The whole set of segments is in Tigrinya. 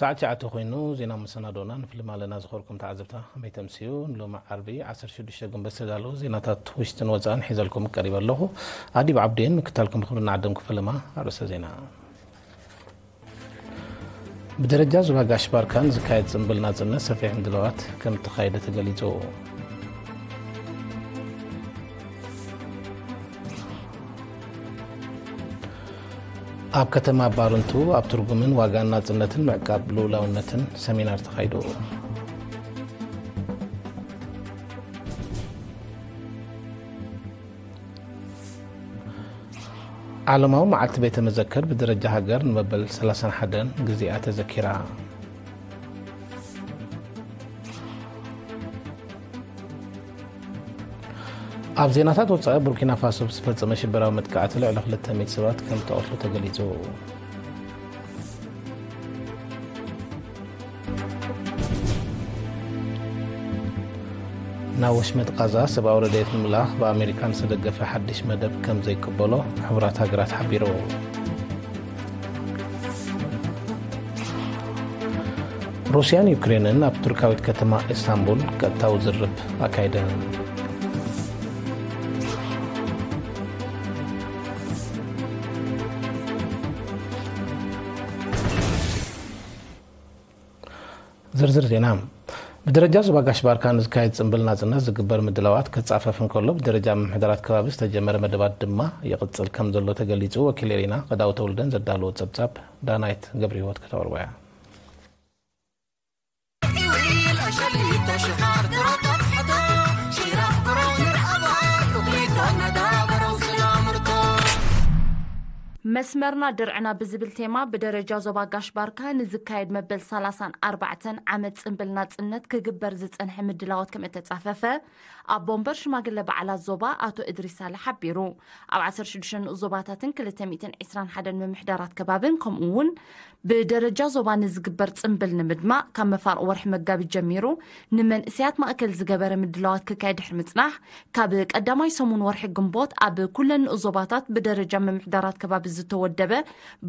ጣዕቲ ኣቶ ኮይኑ ዜና መሰናዶና ንፍልም ኣለና። ዝኸርኩም ተዓዘብታ ከመይ ተምስዩ? ንሎሚ ዓርቢ ዓሰርተ ሽዱሽተ ግንቦት ዝተዳለዉ ዜናታት ውሽጥን ወፃእን ሒዘልኩም ቀሪበ ኣለኹ። ኣዲብ ዓብዴን ምክታልኩም ብክብሪ ንዓድም ክፍልማ። ኣርእስተ ዜና። ብደረጃ ዞባ ጋሽ ባርካ ንዝካየድ ጽምብል ናጽነት ሰፊሕ ምድላዋት ከም እተኻየደ ተገሊጹ። ኣብ ከተማ ባርንቱ ኣብ ትርጉምን ዋጋን ናጽነትን ምዕቃብ ልኡላውነትን ሰሚናር ተኻይዱ። ዓለማዊ መዓልቲ ቤተ መዘክር ብደረጃ ሃገር ንመበል ሰላሳን ሓደን ግዜኣ ተዘኪራ። ኣብ ዜናታት ወጻኢ፣ ቡርኪና ፋሶ ብዝፈጸመ ሽበራዊ መጥቃዕቲ ልዕሊ ክልተ ሚእቲ ሰባት ከም ተቐትሉ ተገሊጹ። ናብ ወሽመጥ ቃዛ ሰብኣዊ ረድኤት ንምልኣኽ ብኣሜሪካ ዝተደገፈ ሓድሽ መደብ ከም ዘይቅበሎ ሕቡራት ሃገራት ሓቢሩ። ሩስያን ዩክሬንን ኣብ ቱርካዊት ከተማ ኢስታንቡል ቀጥታዊ ዝርርብ ኣካይደን። ዝርዝር ዜና። ብደረጃ ዞባ ጋሽ ባርካ ንዝካየድ ጽምብል ናጽነት ዝግበር ምድላዋት ክጻፈፍ እንከሎ፣ ብደረጃ ምምሕዳራት ከባቢ ዝተጀመረ መደባት ድማ ይቕጽል ከም ዘሎ ተገሊጹ። ወኪል ኤሪና ቀዳው ተወልደን ዘዳለዎ ጸብጻብ ዳናይት ገብረ ህይወት ከተቕርቦ እያ። መስመርና ድርዕና ብዝብል ቴማ ብደረጃ ዞባ ጋሽ ባርካ ንዝካየድ መበል ሰላሳን ኣርባዕተን ዓመት ጽምብል ናጽነት ክግበር ዝጸንሐ ምድላዋት ከም እተጻፈፈ ኣቦ ወንበር ሽማግለ በዓላት ዞባ ኣቶ እድሪስ ሳልሕ ሓቢሩ። ኣብ ዓሰርተ ሽዱሽተ ንኡስ ዞባታትን ክልተ ሚእትን ዕስራን ሓደን ምምሕዳራት ከባብን ከምኡ እውን ብደረጃ ዞባ ንዝግበር ጽምብል ንምድማቕ ካብ መፋርቕ ወርሒ መጋቢት ጀሚሩ ንመንእሰያት ማእከል ዝገበረ ምድላዋት ክካየድ ድሕሪ ምጽናሕ፣ ካብ ቀዳማይ ሰሙን ወርሒ ግንቦት ኣብ ኩለን ንኡስ ዞባታት ብደረጃ ምምሕዳራት ከባቢ ዝተወደበ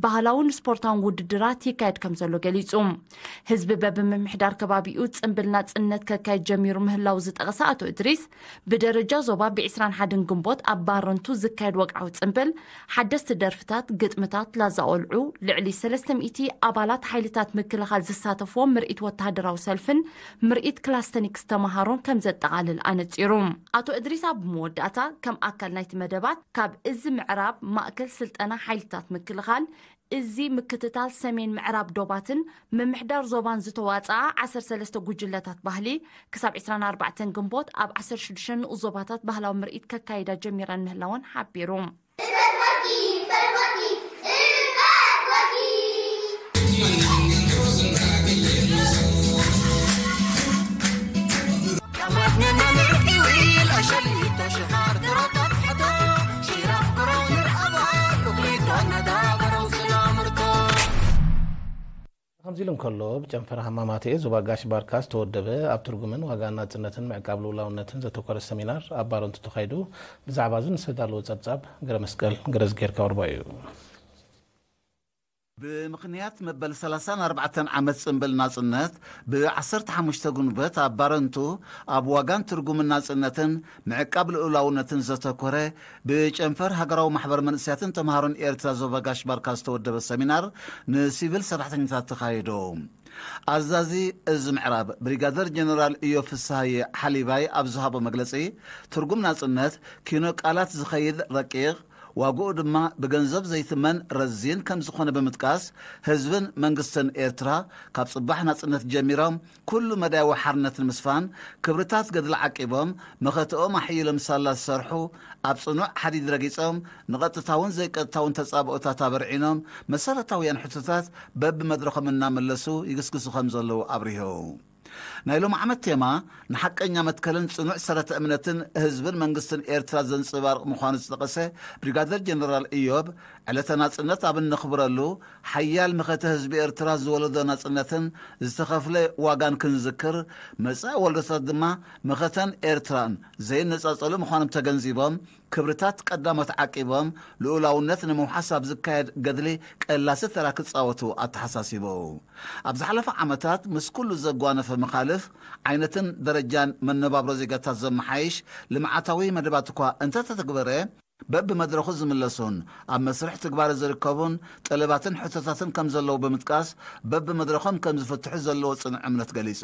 ባህላውን ስፖርታውን ውድድራት ይካየድ ከም ዘሎ ገሊጹ። ህዝቢ በብምምሕዳር ከባቢኡ ጽምብል ናጽነት ከካይድ ጀሚሩ ምህላው ዝጠቐሰ ኣቶ እድሪስ፣ ብደረጃ ዞባ ብ ዕስራን ሓደን ግንቦት ኣብ ባረንቱ ዝካየድ ወግዓዊ ጽምብል ሓደስቲ ደርፍታት፣ ግጥምታት፣ ላዛ ቆልዑ፣ ልዕሊ ሰለስተ ሚእቲ ኣባላት ሓይልታት ምክልኻል ዝሳተፍዎ ምርኢት ወተሃደራዊ ሰልፍን ምርኢት ክላስተኒክስ ተመሃሮን ከም ዘጠቓልል ኣነጺሩ። ኣቶ እድሪስ ኣብ መወዳእታ ከም ኣካል ናይቲ መደባት ካብ እዚ ምዕራብ ማእከል ስልጠና ሓይልታት ምክልኻል፣ እዚ ምክትታል ሰሜን ምዕራብ ዶባትን ምምሕዳር ዞባን ዝተዋጽኣ ዓሰርተ ሰለስተ ጉጅለታት ባህሊ ክሳብ ዕስራን ኣርባዕተን ግንቦት ኣብ ዓሰርተ ሽዱሽተ ንኡስ ዞባታት ባህላዊ ምርኢት ከካይዳ ጀሚረን ምህላወን ሓቢሩ። ከምዚ ኢሉ እንከሎ፣ ብጨንፈር ሃማማተኤ ዞባ ጋሽ ባርካ ዝተወደበ ኣብ ትርጉምን ዋጋ ናጽነትን ምዕቃብ ልኡላውነትን ዘተኮረ ሰሚናር ኣብ ባረንቱ ተኻይዱ። ብዛዕባ እዚ ዝተዳለወ ጸብጻብ ገረ መስቀል ገረዝጌር ከቕርቦ እዩ። ብምኽንያት መበል ሰላሳን ኣርባዕተን ዓመት ጽምብል ናጽነት፣ ብ ዓሰርተ ሓሙሽተ ግንቦት ኣብ ባረንቱ ኣብ ዋጋን ትርጉምን ናጽነትን ምዕቃብ ልኡላውነትን ዘተኮረ ብጨንፈር ሃገራዊ ማሕበር መንእሰያትን ተምሃሮን ኤርትራ ዞባ ጋሽ ባርካ ዝተወደበ ሰሚናር ንሲቪል ሰራሕተኛታት ተኻየዶ። ኣዛዚ እዚ ምዕራብ ብሪጋደር ጀነራል እዮ ፍስሃየ ሓሊባይ ኣብ ዝሃቦ መግለጺ፣ ትርጉም ናጽነት ኪኖ ቃላት ዝኸይድ ረቂቕ፣ ዋግኡ ድማ ብገንዘብ ዘይትመን ረዚን ከም ዝኾነ ብምጥቃስ፣ ህዝብን መንግስትን ኤርትራ ካብ ጽባሕ ናጽነት ጀሚሮም ኩሉ መዳያዊ ሓርነት ንምስፋን ክብርታት ገድሊ ዓቂቦም መኸተኦም ኣሕይሎም ሳላ ዝሰርሑ፣ ኣብ ጽኑዕ ሓዲድ ረጊጾም ንቐጥታውን ዘይቀጥታውን ተጻብኦታት ኣበርዒኖም መሰረታውያን ሕቶታት በብመድረኾም እናመለሱ ይግስግሱ ከም ዘለዉ ኣብሪሁ። ናይ ሎም ዓመት ቴማ ንሓቀኛ መትከልን ጽኑዕ ሰረተ እምነትን ህዝብን መንግስትን ኤርትራ ዘንጽባርቕ ምዃኑ ዝጠቐሰ ብሪጋደር ጀነራል ኢዮብ፣ ዕለተ ናጽነት ኣብ እንኽብረሉ፣ ሓያል መኸተ ህዝቢ ኤርትራ ዝወለዶ ናጽነትን ዝተኸፍለ ዋጋን ክንዝክር፣ መጻኢ ወለዶታት ድማ መኸተን ኤርትራን ዘይነጻጸሉ ምዃኖም ተገንዚቦም፣ ክብርታት ቀዳሞት ዓቂቦም፣ ልኡላውነት ንምውሓስ ኣብ ዝካየድ ገድሊ ቀላሲ ተራ ክጻወቱ ኣተሓሳሲቡ። ኣብ ዝሓለፈ ዓመታት ምስ ኩሉ ዘጓነፈ መኻልፍ ዓይነትን ደረጃን መነባብሮ ዜጋታት ዘመሓይሽ ልምዓታዊ መደባት እኳ እንተተተግበረ፣ በብመድረኹ ዝምለሱን ኣብ መስርሕ ትግባረ ዝርከቡን ጠለባትን ሕቶታትን ከም ዘለዉ ብምጥቃስ፣ በብመድረኾም ከም ዝፍትሑ ዘለዎ ጽኑዕ እምነት ገሊጹ።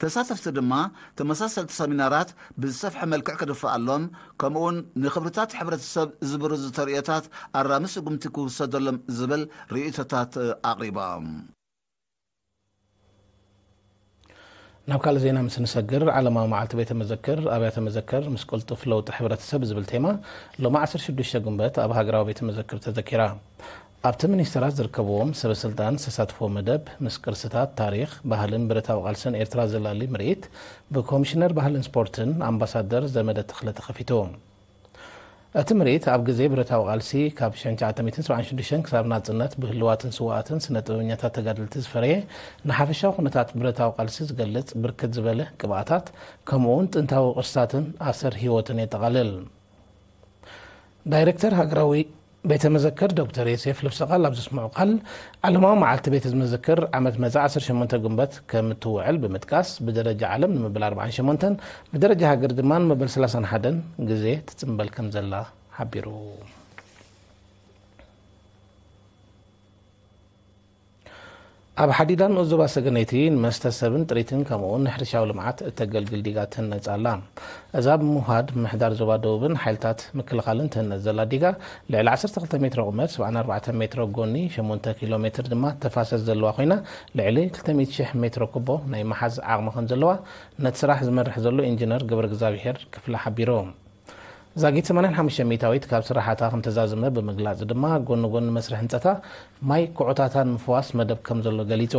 ተሳተፍቲ ድማ ተመሳሰልቲ ሰሚናራት ብዝሰፍሐ መልክዕ ክድፈኣሎም፣ ከምኡውን ንክብርታት ሕብረተሰብ ዝብርዙ ተርእዮታት ኣራሚ ስጉምቲ ክውሰደሎም ዝብል ርእይቶታት ኣቕሪቦም። ናብ ካልእ ዜና ምስ ንሰግር፣ ዓለማዊ መዓልቲ ቤተ መዘክር ኣብያተ መዘክር ምስ ቅልጡፍ ለውጢ ሕብረተሰብ ዝብል ቴማ ሎሚ ዓሰርተ ሽዱሽተ ግንቦት ኣብ ሃገራዊ ቤተ መዘክር ተዘኪራ። ኣብቲ ሚኒስተራት ዝርከብዎም ሰበ ስልጣን ዝተሳትፍዎ መደብ፣ ምስ ቅርስታት፣ ታሪኽ፣ ባህልን ብረታዊ ቃልስን ኤርትራ ዘላሊ ምርኢት ብኮሚሽነር ባህልን ስፖርትን ኣምባሳደር ዘመደ ተኽለ ተኸፊቱ። እቲ ምርኢት ኣብ ግዜ ብረታዊ ቃልሲ ካብ ሺሕ ትሽዓተ ሚእትን ሰብዓን ሽዱሽተን ክሳብ ናጽነት ብህልዋትን ስውኣትን ስነ ጥበበኛታት ተጋደልቲ ዝፈረየ፣ ንሓፈሻዊ ኩነታት ብረታዊ ቃልሲ ዝገልጽ ብርክት ዝበለ ቅብኣታት፣ ከምኡውን ጥንታዊ ቅርስታትን ኣሰር ህይወትን የጠቓልል። ዳይሬክተር ሃገራዊ ቤተ መዘክር ዶክተር ዮሴፍ ልብሰ ቃል ኣብ ዘስምዖ ቃል፣ ዓለማዊ መዓልቲ ቤተ መዘክር ዓመት መጻ ዓሰርተ ሸሞንተ ግንቦት ከም እትውዕል ብምጥቃስ፣ ብደረጃ ዓለም ንመበል ኣርባዓን ሸሞንተን፣ ብደረጃ ሃገር ድማ ንመበል ሰላሳን ሓደን ግዜ ትጽንበል ከም ዘላ ሓቢሩ። ኣብ ሓዲዳ ንኡስ ዞባ ሰገነይቲ ንመስተ ሰብን ጥሪትን ከምኡውን ንሕርሻዊ ልምዓት እተገልግል ዲጋ ትህነጽ ኣላ። እዛ ብምውሃድ ምምሕዳር ዞባ ደቡብን ሓይልታት ምክልኻልን ትህነጽ ዘላ ዲጋ፣ ልዕሊ ዓሰርተ ክልተ ሜትሮ ቁመት፣ ሰብዓን ኣርባዕተን ሜትሮ ጎኒ፣ ሸሞንተ ኪሎ ሜትር ድማ ተፋሰስ ዘለዋ ኮይና፣ ልዕሊ ክልተ ሚእቲ ሽሕ ሜትሮ ኩቦ ናይ ምሓዝ ዓቕሚ ከም ዘለዋ ነቲ ስራሕ ዝመርሕ ዘሎ ኢንጂነር ገብረእግዚኣብሄር ክፍለ ሓቢሩ። ዛጊት ሰማንያን ሓሙሽተ ሚእታዊት ካብ ስራሓታ ከም ተዛዘመ ብምግላጽ ድማ፣ ጎኒ ጎኒ መስርሕ ህንጸታ ማይ ኩዖታታ ንምፍዋስ መደብ ከም ዘሎ ገሊጹ።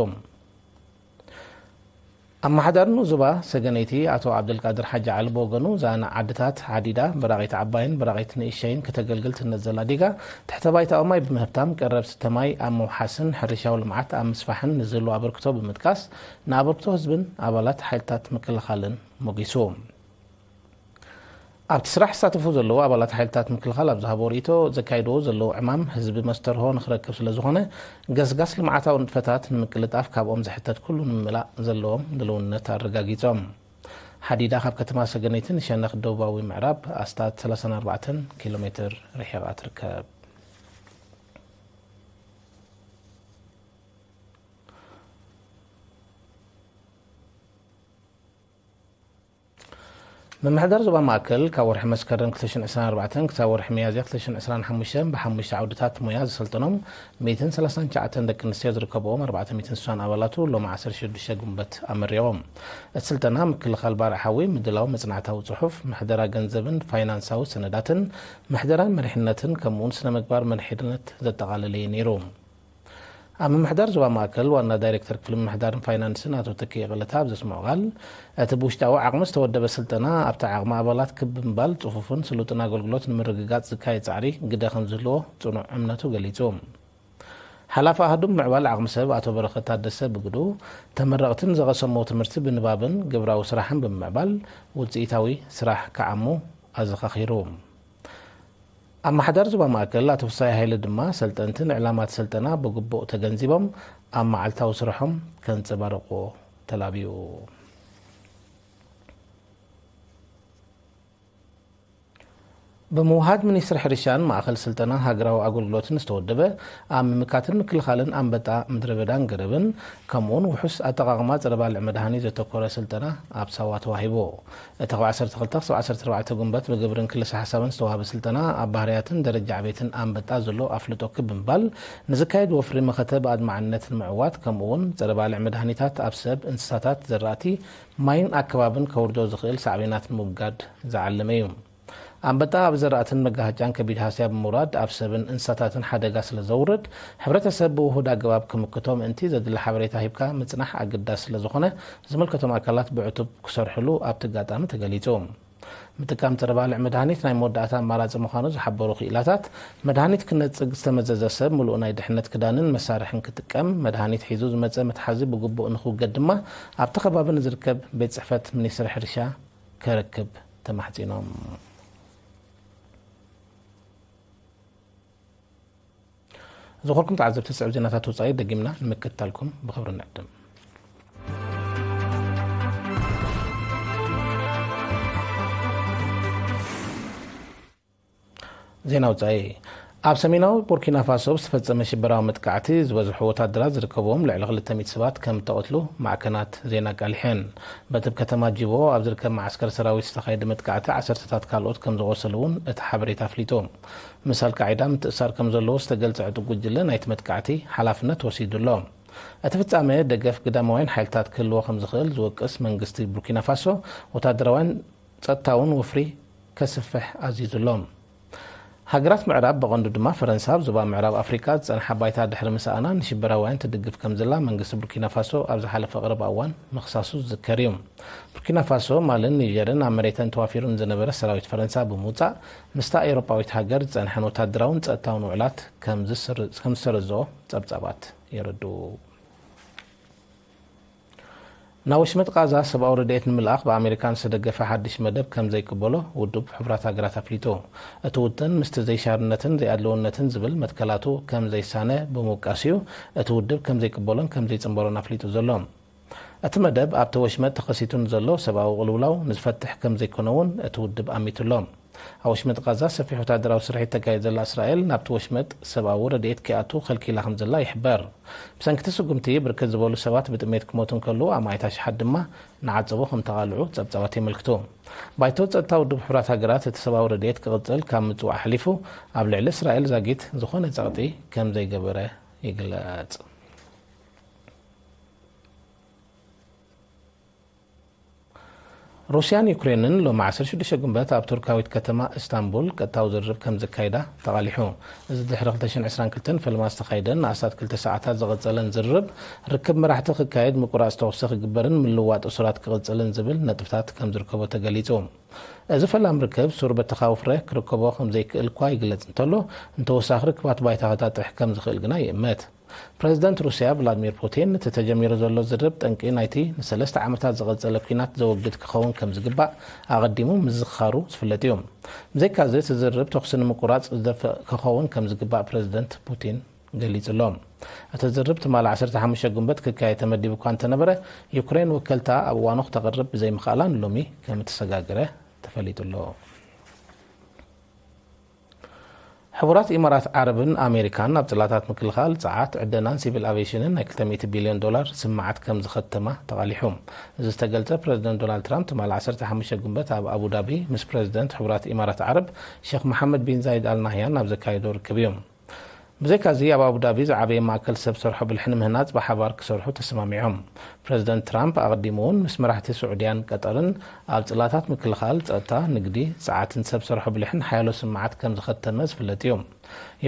ኣመሓዳሪ ንኡስ ዞባ ሰገነይቲ ኣቶ ዓብደልቃድር ሓጂ ዓሊ ብወገኑ፣ እዛ ንዓድታት ሓዲዳ፣ በራቒት ዓባይን በራቒት ንእሸይን ከተገልግል ትህነጽ ዘላ ዲጋ፣ ትሕተ ባይታዊ ማይ ብምህብታም ቀረብ ስተ ማይ ኣብ ምውሓስን ሕርሻዊ ልምዓት ኣብ ምስፋሕን ንዝህልዎ ኣበርክቶ ብምጥቃስ፣ ንኣበርክቶ ህዝብን ኣባላት ሓይልታት ምክልኻልን ሞጊሱ። ኣብቲ ስራሕ ዝሳተፉ ዘለዉ ኣባላት ሓይልታት ምክልኻል ኣብ ዝሃብዎ ርእይቶ፣ ዘካይድዎ ዘለዉ ዕማም ህዝቢ መስተርሆ ንኽረክብ ስለ ዝኾነ፣ ገስጋስ ልምዓታዊ ንጥፈታት ንምቅልጣፍ ካብኦም ዝሕተት ኩሉ ንምምላእ ዘለዎም ድልውነት ኣረጋጊጾም። ሓዲዳ ካብ ከተማ ሰገነይቲ ንሸነኽ ደቡባዊ ምዕራብ ኣስታት ሰላሳን ኣርባዕተን ኪሎ ሜትር ርሒቓ ትርከብ። ምምሕዳር ዞባ ማእከል ካብ ወርሒ መስከረም ክልተ ሽሕን ዕስራን ኣርባዕተን ክሳብ ወርሒ ሚያዝያ ክልተ ሽሕን ዕስራን ሓሙሽተን ብሓሙሽተ ዓውድታት ሞያ ዘሰልጠኖም ሚእትን ሰላሳን ትሽዓተን ደቂ ኣንስትዮ ዝርከብዎም ኣርባዕተ ሚእትን ስሳን ኣባላቱ ሎሚ ዓሰርተ ሽዱሽተ ግንቦት ኣመሪቖም። እቲ ስልጠና ምክልኻል ባርዕ ሓዊ፣ ምድላው መጽናዕታዊ ጽሑፍ፣ ምሕደራ ገንዘብን ፋይናንሳዊ ሰነዳትን፣ ምሕደራን መሪሕነትን ከምኡውን ስነ ምግባር መሪሕነት ዘጠቓለለ እዩ ነይሩ። ኣብ ምምሕዳር ዞባ ማእከል ዋና ዳይሬክተር ክፍሊ ምምሕዳርን ፋይናንስን ኣቶ ተኪኤ ቀለታ ኣብ ዘስምዖ ቃል፣ እቲ ብውሽጣዊ ዓቕሚ ዝተወደበ ስልጠና ኣብቲ ዓቕሚ ኣባላት ክብ ምባል ጽፉፍን ስሉጥን ኣገልግሎት ንምርግጋጽ ዝካየድ ጻዕሪ ግደ ከም ዝህልዎ ጽኑዕ እምነቱ ገሊጹ። ሓላፊ ኣሃዱ ምዕባል ዓቕሚ ሰብ ኣቶ በረኸት ታደሰ ብግዱ፣ ተመረቕትን ዘቐሰምዎ ትምህርቲ ብንባብን ግብራዊ ስራሕን ብምምዕባል ውጽኢታዊ ስራሕ ክዓሙ ኣዘኻኺሩ። ኣመሓዳሪ ዞባ ማእከል ኣቶ ፍስሃየ ሃይለ ድማ፣ ሰልጠንቲ ንዕላማት ስልጠና ብግቡእ ተገንዚቦም ኣብ መዓልታዊ ስርሖም ከንጸባርቕዎ ተላብዩ። ብምውሃድ ሚኒስትሪ ሕርሻን ማእከል ስልጠና ሃገራዊ ኣገልግሎትን ዝተወደበ፣ ኣብ ምምካትን ምክልኻልን ኣንበጣ ምድረ በዳን ገረብን፣ ከምኡውን ውሑስ ኣጠቓቕማ ጸረ ባልዕ መድሃኒት ዘተኮረ ስልጠና ኣብ ሳዋ ተዋሂቡ። እቲ ካብ ዓሰርተ ክልተ ክሳብ ዓሰርተ ኣርባዕተ ግንቦት ብግብርን ክልሰ ሓሳብን ዝተዋህበ ስልጠና፣ ኣብ ባህርያትን ደረጃ ዕቤትን ኣንበጣ ዘሎ ኣፍልጦ ክብ ብምባል፣ ንዝካየድ ወፍሪ መኸተ ብኣድማዕነት ንምዕዋት፣ ከምኡውን ጸረ ባልዕ መድሃኒታት ኣብ ሰብ፣ እንስሳታት፣ ዘራእቲ፣ ማይን ኣከባብን ከውርዶ ዝኽእል ሳዕቤናት ንምውጋድ ዝዓለመ እዩ። ኣንበጣ ኣብ ዘራእትን መጋሃጫን ከቢድ ሃስያ ብምውራድ ኣብ ሰብን እንስሳታትን ሓደጋ ስለ ዘውርድ፣ ሕብረተሰብ ብውሁድ ኣገባብ ክምክቶ ምእንቲ ዘድሊ ሓበሬታ ሂብካ ምጽናሕ ኣገዳሲ ስለ ዝኾነ፣ ዝምልከቶም ኣካላት ብዕቱብ ክሰርሕሉ ኣብቲ ኣጋጣሚ ተገሊጹ። ምጥቃም ጸረ ባልዕ መድሃኒት ናይ መወዳእታ ኣማራጺ ምዃኑ ዝሓበሩ ክኢላታት፣ መድሃኒት ክነጽግ ዝተመዘዘ ሰብ ምሉእ ናይ ድሕነት ክዳንን መሳርሕን ክጥቀም፣ መድሃኒት ሒዙ ዝመጸ መትሓዚ ብግቡእ ንኽውገድ ድማ ኣብቲ ከባቢ ንዝርከብ ቤት ጽሕፈት ሚኒስትሪ ሕርሻ ከረክብ ተማሕጺኖም። ዝኾንኩም ተዓዘብቲ፣ ዝስዕብ ዜናታት ወጻኢ ደጊምና ንምክትታልኩም ብኽብሪ ንዕድም። ዜና ወጻኢ። ኣብ ሰሜናዊ ቡርኪና ፋሶ ዝተፈጸመ ሽበራዊ መጥቃዕቲ ዝበዝሑ ወታደራት ዝርከብዎም ልዕሊ ክልተ ሚእቲ ሰባት ከም እተቐትሉ ማዕከናት ዜና ኣቃሊሐን። በቲ ኣብ ከተማ ጂቦ ኣብ ዝርከብ መዓስከር ሰራዊት ዝተኻየደ መጥቃዕቲ ዓሰርተታት ካልኦት ከም ዝቖሰሉ እውን እቲ ሓበሬታ ኣፍሊጡ። ምስ ኣልቃዒዳ ምትእሳር ከም ዘለዎ ዝተገልጸ ዕጡቕ ጉጅለ ናይቲ መጥቃዕቲ ሓላፍነት ወሲዱ ኣሎ። እቲ ፍጻመ ደገፍ ግዳማውያን ሓይልታት ክህልዎ ከም ዝኽእል ዝወቅስ መንግስቲ ቡርኪና ፋሶ፣ ወታደራውያን ጸጥታውን ወፍሪ ከስፍሕ ኣዚዙ ኣሎ። ሃገራት ምዕራብ፣ ብቐንዱ ድማ ፈረንሳ፣ ኣብ ዞባ ምዕራብ ኣፍሪቃ ዝጸንሓ ባይታ ድሕሪ ምስኣና፣ ንሽበራውያን ትድግፍ ከም ዘላ መንግስቲ ቡርኪና ፋሶ ኣብ ዝሓለፈ ቀረባ እዋን ምኽሳሱ ዝዝከር እዩ። ቡርኪና ፋሶ፣ ማልን ኒጀርን ኣብ መሬተን ተዋፊሩ ንዝነበረ ሰራዊት ፈረንሳ ብምውጻእ፣ ምስታ ኤውሮጳዊት ሃገር ዝጸንሐን ወታደራውን ጸጥታውን ውዕላት ከም ዝስር-፣ ከም ዝሰረዝኦ ጸብጻባት የረድኡ። ናብ ወሽመጥ ቃዛ ሰብኣዊ ረድኤት ንምልኣኽ ብኣሜሪካን ዝተደገፈ ሓድሽ መደብ ከም ዘይቅበሎ ውድብ ሕቡራት ሃገራት ኣፍሊጡ። እቲ ውጥን ምስቲ ዘይሻርነትን ዘይኣድልውነትን ዝብል መትከላቱ ከም ዘይሳነ ብምውቃስ እዩ እቲ ውድብ ከም ዘይቅበሎን ከም ዘይጽንበሮን ኣፍሊጡ ዘሎ። እቲ መደብ ኣብቲ ወሽመጥ ተኸሲቱ ንዘሎ ሰብኣዊ ቅልውላው ንዝፈትሕ ከም ዘይኮነ እውን እቲ ውድብ ኣሚቱ ኣሎ። ኣብ ወሽመጥ ቃዛ ሰፊሕ ወታደራዊ ስርሒት ተካይድ ዘላ እስራኤል ናብቲ ወሽመጥ ሰብኣዊ ረድኤት ከይኣቱ ከልኪላ ከም ዘላ ይሕበር። ብሰንኪ እቲ ስጉምቲ ብርክት ዝበሉ ሰባት ብጥሜት ክሞቱ እንከለዉ ኣማኢት ኣሽሓት ድማ ንዓጸቦ ከም ተቓልዑ ጸብጻባት የመልክቱ። ባይቶ ጸጥታ ውድብ ሕቡራት ሃገራት እቲ ሰብኣዊ ረድኤት ክቕጽል ካብ ምጽዋዕ ሓሊፉ ኣብ ልዕሊ እስራኤል ዛጊት ዝኾነ ጸቕጢ ከም ዘይገበረ ይግለጽ። ሩስያን ዩክሬንን ሎሚ ዓሰርተ ሽዱሽተ ጉንበት ኣብ ቱርካዊት ከተማ እስታንቡል ቀጥታዊ ዝርርብ ከም ዘካይዳ ተቓሊሑ። እዚ ድሕሪ ክልተ ሽሕን ዕስራን ክልተን ፈለማ ዝተኻየደን ንኣስታት ክልተ ሰዓታት ዝቐጸለን ዝርርብ፣ ርክብ መራሕቲ ክካየድ፣ ምቁራጽ ተኹሲ ክግበርን ምልውዋጥ እሱራት ክቕጽልን ዝብል ነጥብታት ከም ዝርከቦ ተገሊጹ። እዚ ፈላም ርክብ ሱር በተኻ ወፍረ ክርከቦ ከም ዘይክእል እኳ ይግለጽ እንተሎ፣ ንተወሳኺ ርክባት ባይታ ከጣጥሕ ከም ዝኽእል ግና ይእመት። ፕረዚደንት ሩስያ ቭላድሚር ፑቲን፣ እቲ ተጀሚሩ ዘሎ ዝርብ ጠንቂ ናይቲ ንሰለስተ ዓመታት ዝቐጸለ ኲናት ዘወግድ ክኸውን ከም ዝግባእ ኣቐዲሙ ምዝኽኻሩ ዝፍለጥ እዩ። ብዘይካዚ፣ እቲ ዝርብ ተኹሲ ንምቁራጽ ዝደፍእ ክኸውን ከም ዝግባእ ፕረዚደንት ፑቲን ገሊጹ ኣሎ። እቲ ዝርብ ትማሊ ዓሰርተ ሓሙሽተ ጉንበት ክካየድ ተመዲቡ እኳ እንተነበረ፣ ዩክሬን ወከልታ ኣብ እዋኑ ክተቕርብ ብዘይምኽኣላ ንሎሚ ከም እተሰጋገረ ተፈሊጡ ኣሎ። ሕቡራት ኢማራት ዓረብን ኣሜሪካን ኣብ ጽላታት ምክልኻል፣ ጸዓት፣ ዕደናን ሲቪል ኣቪዬሽንን ናይ ክልተ ሚእቲ ቢልዮን ዶላር ስምምዓት ከም ዝኸተማ ተቓሊሑ። እዚ ዝተገልጸ ፕረዚደንት ዶናልድ ትራምፕ ትማሊ ዓሰርተ ሓሙሽተ ጉንበት ኣብ ኣቡዳቢ ምስ ፕረዚደንት ሕቡራት ኢማራት ዓረብ ሼኽ መሓመድ ቢን ዛይድ ኣል ናህያን ኣብ ዘካየዶ ርክብ እዩ። ብዘይካዚ ኣብ ኣቡዳቢ ዝዓበየ ማእከል ሰብ ሰርሖ ብልሒ ንምህናጽ ብሓባር ክሰርሑ ተሰማሚዖም። ፕረዚደንት ትራምፕ ኣቐዲሙ እውን ምስ መራሕቲ ስዑድያን ቀጠርን ኣብ ጽላታት ምክልኻል፣ ጸጥታ፣ ንግዲ፣ ጸዓትን ሰብ ሰርሖ ብልሕን ሓያሎ ስምምዓት ከም ዝኸተመ ዝፍለጥ እዩ።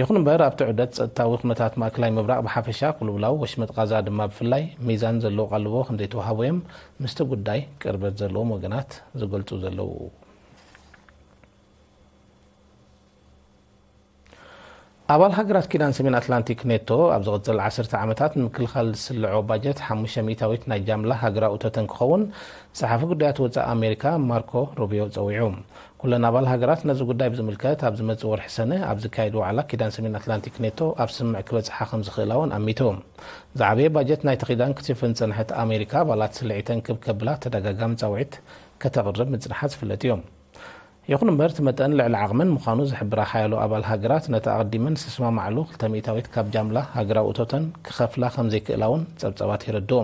ይኹን እምበር ኣብቲ ዑደት ጸጥታዊ ኩነታት ማእከላይ ምብራቕ ብሓፈሻ፣ ቅልውላው ወሽመጥ ቃዛ ድማ ብፍላይ ሚዛን ዘለዎ ቃልቦ ከም ዘይተዋህቦ እዮም ምስቲ ጉዳይ ቅርበት ዘለዎም ወገናት ዝገልጹ ዘለዉ። ኣባል ሃገራት ኪዳን ሰሜን ኣትላንቲክ ኔቶ ኣብ ዝቕጽል ዓሰርተ ዓመታት ንምክልኻል ዝስልዖ ባጀት ሓሙሽተ ሚእታዊት ናይ ጃምላ ሃገራዊ እቶተን ክኸውን ጸሓፊ ጉዳያት ወጻኢ ኣሜሪካ ማርኮ ሩቢዮ ጸዊዑ። ኩለን ኣባል ሃገራት ነዚ ጉዳይ ብዝምልከት ኣብ ዝመጽእ ወርሒ ሰነ ኣብ ዝካየድ ዋዕላ ኪዳን ሰሜን ኣትላንቲክ ኔቶ ኣብ ስምምዕ ክበጽሓ ከም ዝኽእላ እውን ኣሚቱ። ዝዓበየ ባጀት ናይቲ ኪዳን ክትሽፍን ዝጸንሐት ኣሜሪካ ኣባላት ስልዒተን ክብ ከብላ ተደጋጋሚ ጻውዒት ከተቕርብ ምጽንሓ ዝፍለጥ እዩ። ይኹን እምበር፣ እቲ መጠን ልዕሊ ዓቕመን ምዃኑ ዝሕብራ ሓያሎ ኣባል ሃገራት፣ ነቲ ኣቐዲመን ዝተስማማዓሉ ክልተ ሚእታዊት ካብ ጃምላ ሃገራዊ እቶተን ክኸፍላ ከም ዘይክእላ እውን ጸብጻባት የረድኡ።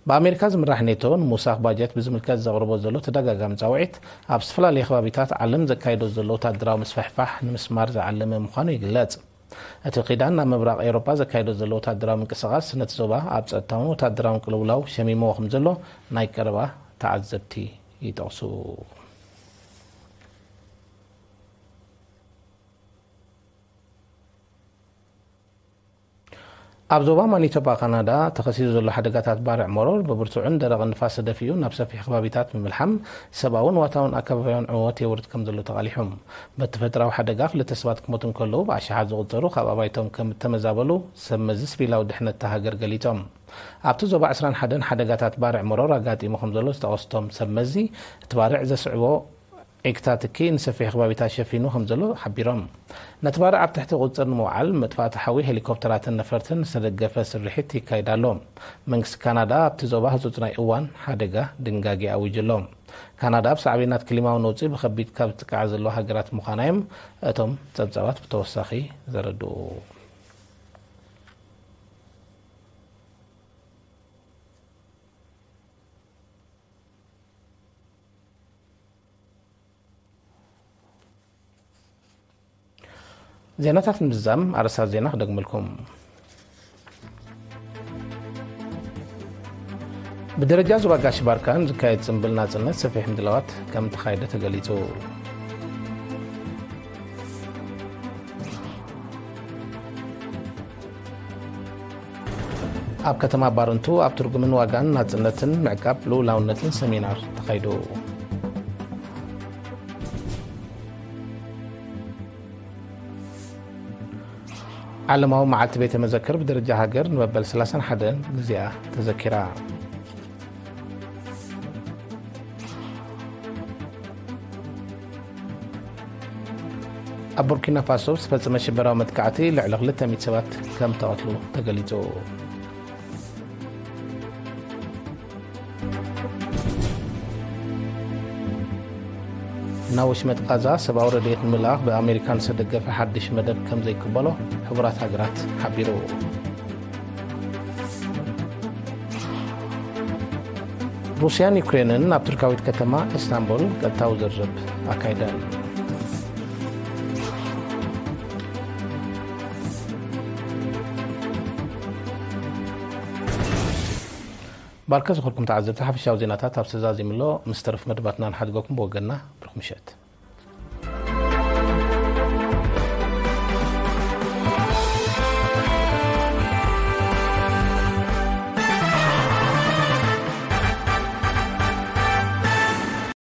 ብኣሜሪካ ዝምራሕ ኔቶ፣ ንምውሳኽ ባጀት ብዝምልከት ዘቕርቦ ዘሎ ተደጋጋሚ ጻውዒት፣ ኣብ ዝተፈላለየ ከባቢታት ዓለም ዘካይዶ ዘሎ ወታደራዊ ምስፍሕፋሕ ንምስማር ዝዓለመ ምዃኑ ይግለጽ። እቲ ኪዳን ናብ ምብራቕ ኤውሮጳ ዘካይዶ ዘሎ ወታደራዊ ምንቅስቓስ፣ ነቲ ዞባ ኣብ ጸጥታውን ወታደራውን ቅልውላው ሸሚምዎ ከም ዘሎ ናይ ቀረባ ተዓዘብቲ ይጠቕሱ። ኣብ ዞባ ማኒቶባ ካናዳ ተኸሲቱ ዘሎ ሓደጋታት ባርዕ መሮር ብብርቱዕን ደረቕን ንፋስ ተደፊኡ ናብ ሰፊሕ ከባቢታት ብምልሓም ሰብኣውን ዋታውን ኣከባቢያውን ዕንወት የውርድ ከም ዘሎ ተቓሊሑ። በቲ ተፈጥራዊ ሓደጋ ክልተ ሰባት ክሞቱ እንከለዉ ብኣሽሓት ዝቑጸሩ ካብ ኣባይቶም ከም እተመዛበሉ ሰብ መዚ ስቢላዊ ድሕነት እታ ሃገር ገሊጾም። ኣብቲ ዞባ ዕስራን ሓደን ሓደጋታት ባርዕ መሮር ኣጋጢሙ ከም ዘሎ ዝጠቐሱ እቶም ሰብ መዚ እቲ ባርዕ ዘስዕቦ ዒግታ ትኪ ንሰፊሕ ከባቢታት ሸፊኑ ከም ዘሎ ሓቢሮም። ነቲ ባርዕ ኣብ ትሕቲ ቁጽጽር ንምውዓል መጥፋእቲ ሓዊ ሄሊኮፕተራትን ነፈርትን ዝተደገፈ ስርሒት ይካየድ ኣሎ። መንግስቲ ካናዳ ኣብቲ ዞባ ህጹጽ ናይ እዋን ሓደጋ ድንጋጌ ኣዊጁ ኣሎ። ካናዳ ኣብ ሳዕቤናት ክሊማዊ ነውጺ ብኸቢድ ካብ ዝጥቃዓ ዘለዋ ሃገራት ምዃና እዮም እቶም ጸብጻባት ብተወሳኺ ዘረድኡ። ዜናታት ምዝዛም ኣርእስታት ዜና ክደግመልኩም። ብደረጃ ዞባ ጋሽ ባርካን ዝካየድ ጽምብል ናጽነት ሰፊሕ ምድላዋት ከም ተኻየደ ተገሊጹ። ኣብ ከተማ ባረንቱ ኣብ ትርጉምን ዋጋን ናጽነትን ምዕቃብ ልኡላውነትን ሰሚናር ተኻይዱ። ዓለማዊ መዓልቲ ቤተ መዘክር ብደረጃ ሃገር ንመበል ሰላሳን ሓደን ግዜኣ ተዘኪራ። ኣብ ቡርኪና ፋሶ ዝተፈጸመ ሽበራዊ መጥቃዕቲ ልዕሊ ክልተ ሚእቲ ሰባት ከም ተቐትሉ ተገሊጹ። ናብ ወሽመጥ ቃዛ ሰብኣዊ ረድኤት ንምልኣኽ ብኣሜሪካ ዝተደገፈ ሓድሽ መደብ ከም ዘይቅበሎ ሕቡራት ሃገራት ሓቢሩ። ሩስያን ዩክሬንን ኣብ ቱርካዊት ከተማ ኢስታንቡል ቀጥታዊ ዝርርብ ኣካይደን። ባርከ ዝኾንኩም ተዓዘብቲ ሓፈሻዊ ዜናታት ኣብ ተዛዚሙ ኣሎ። ምስ ተረፍ መደባትና ንሓድገኩም ብወገንና ብሩኽ ምሸት።